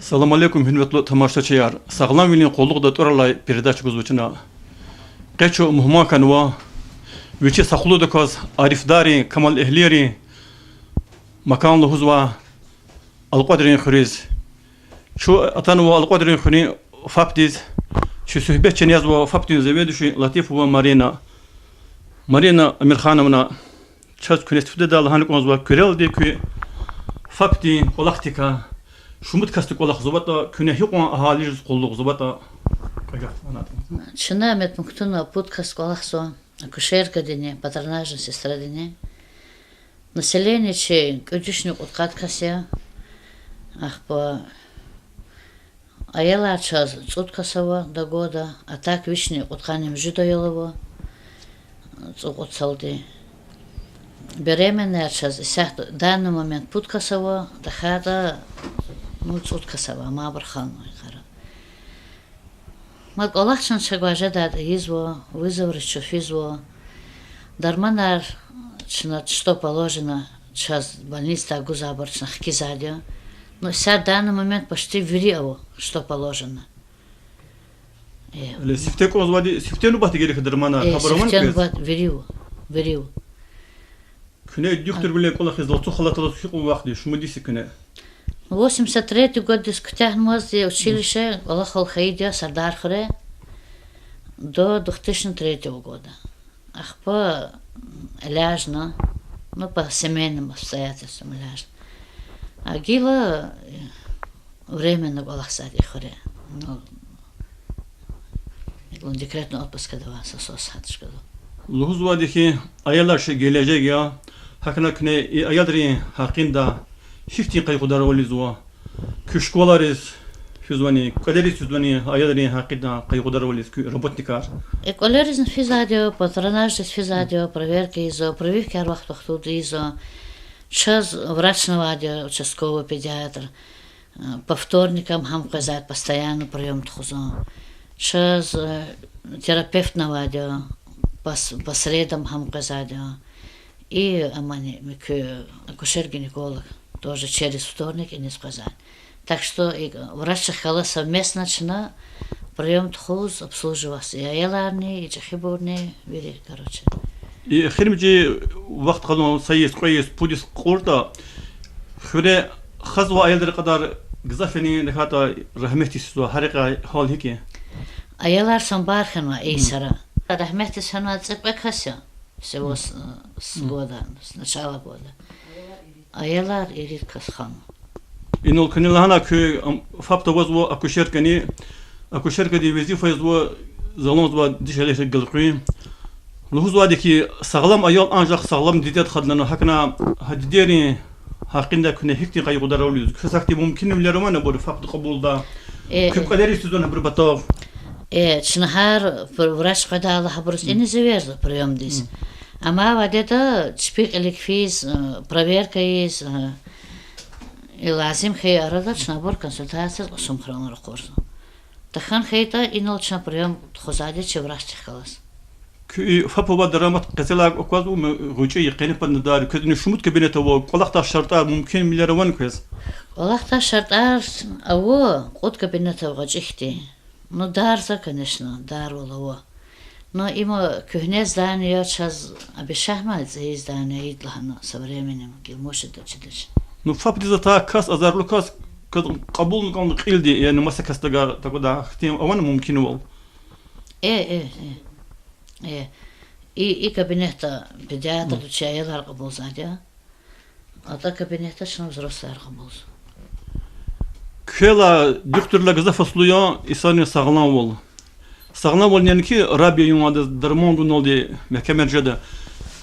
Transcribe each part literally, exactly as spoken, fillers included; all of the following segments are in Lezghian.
Салам алейкум, гьуьрметлу тамашачияр! Сагъламвилин къуллугъда тӀвар алай передача гузва чна. Къе чун мугьман хьанва вичи са къуллугъдаказ арифдаррин, камалэгьлийрин макан лугьузва Алкьвадрин хуьруьз. Чун атанва Алкьвадрин хуьруьн ФАПдиз. Чи суьгьбет чна язва ФАПдин заведующий Латифова Марина. Марина Амирхановна, чаз куьне сифте лагьана кӀанзава, куьрелди куь ФАПдин кӀвалахдикай, шумуд касди кӀвалахзаватӀа, куьне гьикьван агьалийриз къуллугъзаватӀа, кӀвалахзаватӀа. Чна медпунктунда пуд кас кӀвалахзава, акушеркадини, патронажный сестрадини. Население чи кӀуьд вишни кьудкъад кас я. Ахпа аялар чаз цӀуд кас ава до года, а так вишни кьудкъанни муьжуьд аял ава, цӀукьуд салди. Беременныяр чаз исятда данный момент пуд кас ава, тахьайтӀа, ну, цӀуд кас ава, амайбур ханва йикъара. Мад кӀвалах чна чагвай жедайда ийизва, вызовриз чун физва. Дарманар чна что положено чаз больницадай гузвайбур чна хкизвайди я. Ну, исятда данный момент почти вири ава, что положено. Э, сифте кӀанзавайди, сифте нубатда гелихьа дарманар, э, гьабур авани сифте квез? Нубат вири ава, вири ава. Куьне духтурвилин кӀвалахиз лацу халаталаз гьикьван вахт я, шумуд йис я куьне? Восемьдесят третий годдиз куьтягьнавазди училище, кӀвалахал хьайиди я Сардархуьре до двух тысячи третьего года. Ахпа илажна, ну, по семейным обстоятельствам илажна. А гила, э, временно кӀвалахзавайди я хуьре. Ну, икьван декретный отпускда ава, са сус гьатна чкадал. Лугьузвайди хьи, аялар чи гележег я, гьакӀна куьне и аялрин гьакъиндай гьихьтин къайгъударвал ийизва? Куь школайриз физвани, кӀвалериз физвани аялрин гьакъиндай къайгъударвал ийиз куь работникар? Э, кӀвалеризни физвайди я, патронаждиз физвайди я, проверка ийизва, прививкаяр вахт-вахтунда ийизва. Чаз врачни авайди я, участковый педиатр. Э, по вторникам гьам къвезвайди, постоянно приём тухузва. Чаз, э, терапевтни авайди я, по с-, по средам гьам къвезвайди я. И амани муькуь акушер-гинеколог тоже через вторник иниз къвезвайди. Так что и врачдихъ галаз совместно чна приём тухуз обслуживатьзава и аяларни, и чӀехибурни, вири, короче. И эхиримжи вахт къалун са йис, кьве йис, пуд йис кьуртӀа, хуьре хазвай аялрин кьадар гзаф яни, тахьайтӀа рагьметдиз физва, гьа рекьяй гьал гьикӀ я? Аялар самбар хьанва и йисара. Рагьметдиз фенвай цӀикьвед кас я. Всего с, с года, с начала года. Аялар ирид кас хьанва. Инал куьне лагьана куь, ам, ФАПда авазва акушеркани, акушеркадин везифа язва, заланзава дишегьлийрихъ галкӀуьн. Лугьузвайди хьи, сагълам аял анжах сагълам дидеди хадлана, гьакӀна гьа дидейрин гьакъиндай куьне гьихьтин къайгъударвал ийиз? Квез ахьтин мумкинвилер авани абур ФАПда кьабулдай? Э, куьн э. КӀвалериз физвани гьабурун патав? Э, чна гьар пр-, врач къведайла гьабуруз иниз эверзава приёмдиз. Амма вадеда чпи кьилик физ, э, проверка ийиз, э, и лазим хьайи арада чна абур консультациядиз кьасумхуьрелни ракъурзава. Тахьана хьайитӀа, инал чна приём тухузвайди я чи врачдихъ галаз. Куь и ФАП авай дарамат къецелай аквазвани, гъвечӀи, къенепатни дар, квезни шумуд кабинет ава, кӀвалахдай шартӀар, мумкинвилер авани квез? КӀвалахдай шартӀар ава, кьуд кабинет ава гъвечӀи хьтин. Ну, дар за, конечно, дарвал ава. Ну, им куьгьне здание я, чаз обещать авунай цӀийи здание ийида лагьана, со временем гила мус жеда, чидач. Ну, ФАПдиз атай кас, азарлу кас, кас кьабулун кӀан кьилди, яни маса кас тагай, таквадай хьтин авани мумкинвал? Э, э, э. Э, и, и кабинетда педиатрди чи аялар кьабулзавайди я. АтӀа кабинетда чна взрослыйяр кьабулзава. Квелай духтуррилай гзаф аслу я инсанрин сагъламвал. Сагъламвал яни хьи раб я, яни адаз дарман гуналди мягькемаржеда.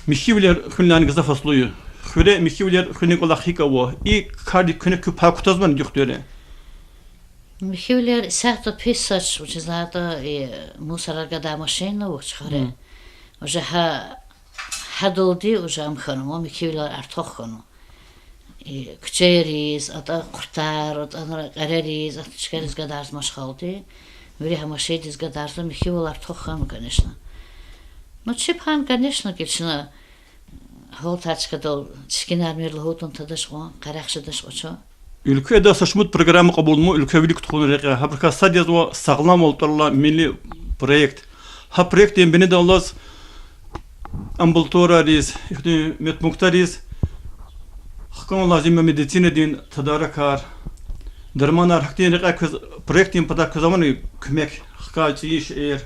Михьивилер хуьнилайни гзаф аслу я. Хуьре михьивилер хуьнин кӀвалах гьикӀ ава? И кардик куьне куь пай кутазвани, духтурри? Михьивилер исятда пис сач, вучиз лагьайтӀа и мусорар гадай машинни авач хуьре. Уже гьа, гьадалди уже ам хьанва, михьивилер артух хьанва. И куьчейриз, атӀа къуртар, атӀа кьерериз, атӀа чкайриз гадарзамач халкьди. Вири гьа машиндиз гадарзава, михьивал артух хьанва, конечно. Ну, чеб хьана, конечно, ки чна гьалтай чкадал чкинармир лугьудай тадач кьван, къерех жедач кьван чун. Уьлкведа са шумуд программа кьабулнава уьлкве вилик тухун рекье. Гьабурукай сад язва сагъламвал тӀвар алай милли проект. Гьа проектдин бинедаллаз амбулаторияриз, ихьтин медпунктариз хкун лазим я медицинадин тадарукар, дарманар, гьахьтин рекьяй квез, проектдин патай квез авани куьмек, хкай цӀийи шейэр?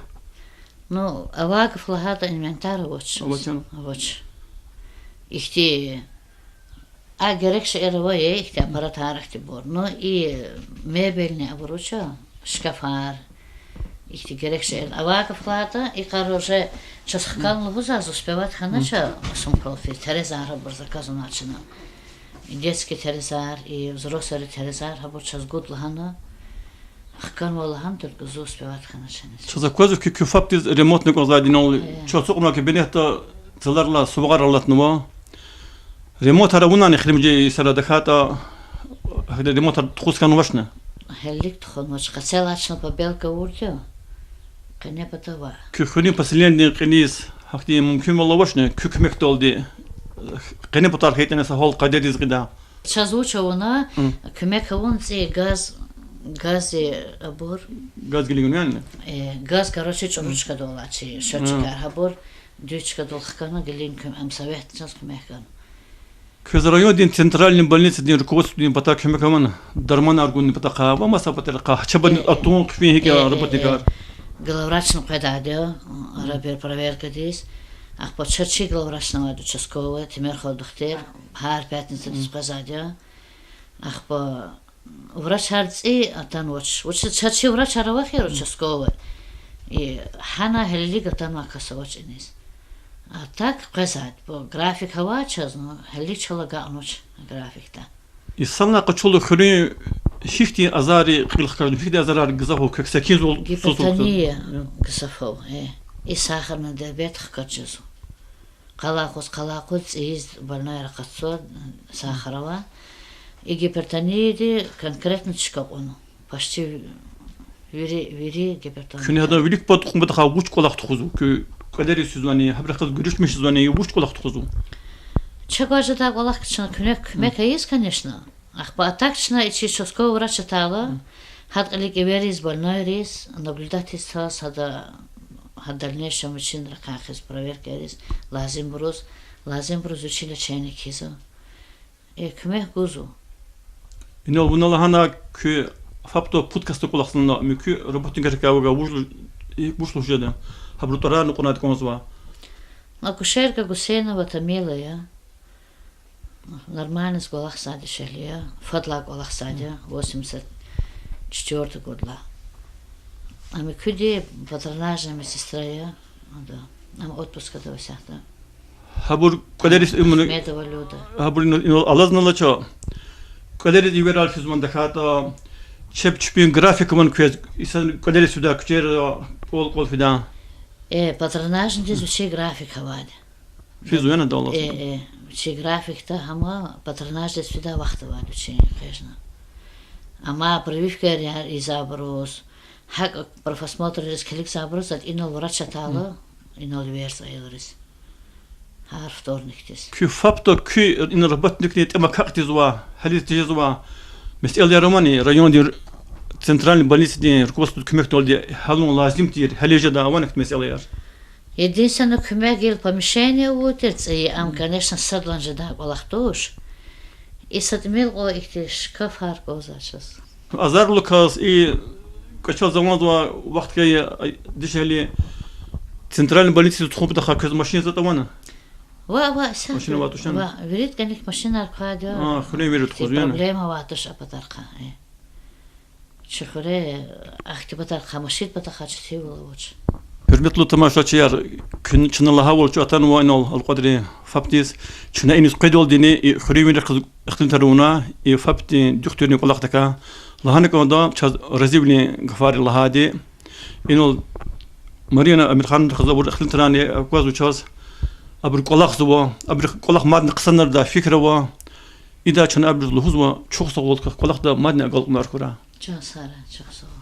Ну, авай гаф лагьайтӀа, инвентарь авач. Авач. Авач. Ихьтин, а, герек шейэр ава, ихьтин аппаратар, ахьтинбур. Ну, и мебельный абур авач, шкафар. Ихьтин герек шейэр. Авай гаф лагьайтӀа, и къаржи чаз хкана лугьузвай, успевать хьанач, сумка физ, терезар гьабур заказнавай чна. И детский терезар, и взрослыйрин терезар, гьабур чаз гуд лагьана, хканва лагьана, только зун успевать хьанач. Чаз аквазва хьи, куь ФАПдиз ремонтни кӀанзавайди я инал, чаз ацукьнавай кабинетда цларилай сувагъар алатнава. Ремонтар авунани эхиримжи йисара тахьайтӀа, гьакӀ ремонтар тухуз хьанвачни? Гьелелиг тухванвач, къецелай чна побелка авурди я. Къене пата ваъ. Куь хуьруьн поселениедин кьилиз гьахьтин мумкинвал авачни, куь куьмекдалди къене патал хьайитӀани са гьал къайдадиз гъидай? Чаз вуч авуна, куьмек авуна цӀийи газ, газдин абур. Газ гилигун яни? Э, газ, короче, чӀуру чкадал алай чи счётчикар гьабур, дуьз чкадал хкана, гилигун куьм-, ам советди чаз куьмек гана. Квез райондин центральный больницадин руководстводин патай куьмек авани? Дарманар гунин патахъай ва маса патарихъай, гьа чапани атун хъфин гьикӀ я, э, э, работникар? Главврачни къведайди я, э, арабир проверкадиз. Ахпа чаз чи главврач авайди, участковый Темир халу духтур, гьар пятницадиз къвезвайди я. Ахпа врачар цӀи атанвач. Вучиз чаз чи врачар ава хьи, участковый. И гьана гьелелиг атанвай кас авач иниз. А так къвезвайди я, график авай чаз, ну, гьелелиг чал агакьнавач графикда. Инсанрин къачуз хуьруьн гьихьтин азаррин кьил хкажна, гьихьтин азарар гзаф ава, квек секинзавал, гипертония гзаф ава, э. И сахарный диабет хкаж жезва. Къалай къуз, къалай къуз цӀийиз больнойра акъатзава, сахар ава. И гипертонияди конкретно чка кьуна. Почти вири, вири гипертония. Куьне гьадан вилик пад кьун патахъай вуч кӀвалах тухузва? Куь кӀвалериз физвани, гьабурухъ галаз гуьруьшмиш жезвани, вуч кӀвалах тухузва? Ча гваз жедай кӀвалах чна куьне куьмек ийиз, конечно. Ахпа а так чна и чи участковый врач атайла, гьад кьилив эвериз, больнойриз наблюдать ийиз, гьада, гьа дальнейшем вичин ракъин хьиз проверкайриз, лазимбуруз, лазимбуруз вичин лечение хьизва. Э, куьмек гузва. Инал вуна лагьана, куь ФАПда пуд касдин кӀвалахзава, муькуь работникрикай вавай вуж лу-, вуч лугьуз жеда? Гьабурун тӀварарни кьунайтӀа кӀанзава. Акушерка Гусейнова Тамила я. Нормальный кӀвалахзавайди шехьли я, фадлай кӀвалахзавайди я, восемьдесят четвёртый годлай. Ам куьди патронажная медсестра я, ада, ам отпускда ава исятда. Гьабур кӀвалериз им-, Ахмедова Люда. Гьабур инал, инал алазналача, кӀвалериз эверар физвани тахьайтӀа, чеб чпин график авани квез, инсан кӀвалериз фидай куьчейра кӀвал-кӀвал фидай? Э, патронажныйдиз вичин график авайди. Физва яни адалай? Э, э, вичин графикда гьам патронаждиз фидай вахт авайди вичин хъежна. Амма прививкаяр ийизвайбуруз, гьакӀ профосмотрриз килигзавайбуруз ада инал врач атайла, инал эверзава аялриз. Гьар вторникдиз. Куь ФАПда куь ина работникрин тӀем акакьдизва, гьализ тежезва месэлаяр амани, райондин центральный больницадин руководстводин куьмекдалди гьялун лазим тир, гьализ жедай авани ихьтин месэлаяр? Единственный куьмек гила помещение авур тир цӀийи, ам, конечно, садлан жедай кӀвалах туш. И са тӀимил кьван ихьтин шкафар кӀанзавач чаз. Азарлуказ и кӀвачел заманзавай вахт хьайи дишегьли центральный больницадиз тухун патахъай квез машин затӀ авани? Ва, ва, машин авай тушни? Ва, вири кӀаник машинар квайди я. А, хуьруьн вири тухузва яни? Проблема авай туш а патарихъай, э. Чи хуьре ахьтин патарихъай машин патахъай четинвал авач. Гьуьрметлу тамашачияр, куьн-, чна лагьайвал, чун атанва инал Алкьвадрин ФАПдиз, чна иниз къведалдини и хуьруьн вири хъийиз ихтилатар авуна, и ФАПдин духтуррин кӀвалахдикай. Лагьана кӀанда чаз разивилин гафар лагьайди. Инал Марина Амирхановна хзабур ихтилатрани аквазва чаз. Абуру кӀвалахзава, абуру кӀвалах мадни хъсанардай фикир ава. Ида чна абуруз лугьузва, чухсагъул, квехъ кӀвалахда мадни агалкьунар хьурай. Чан сагърай, чухсагъул.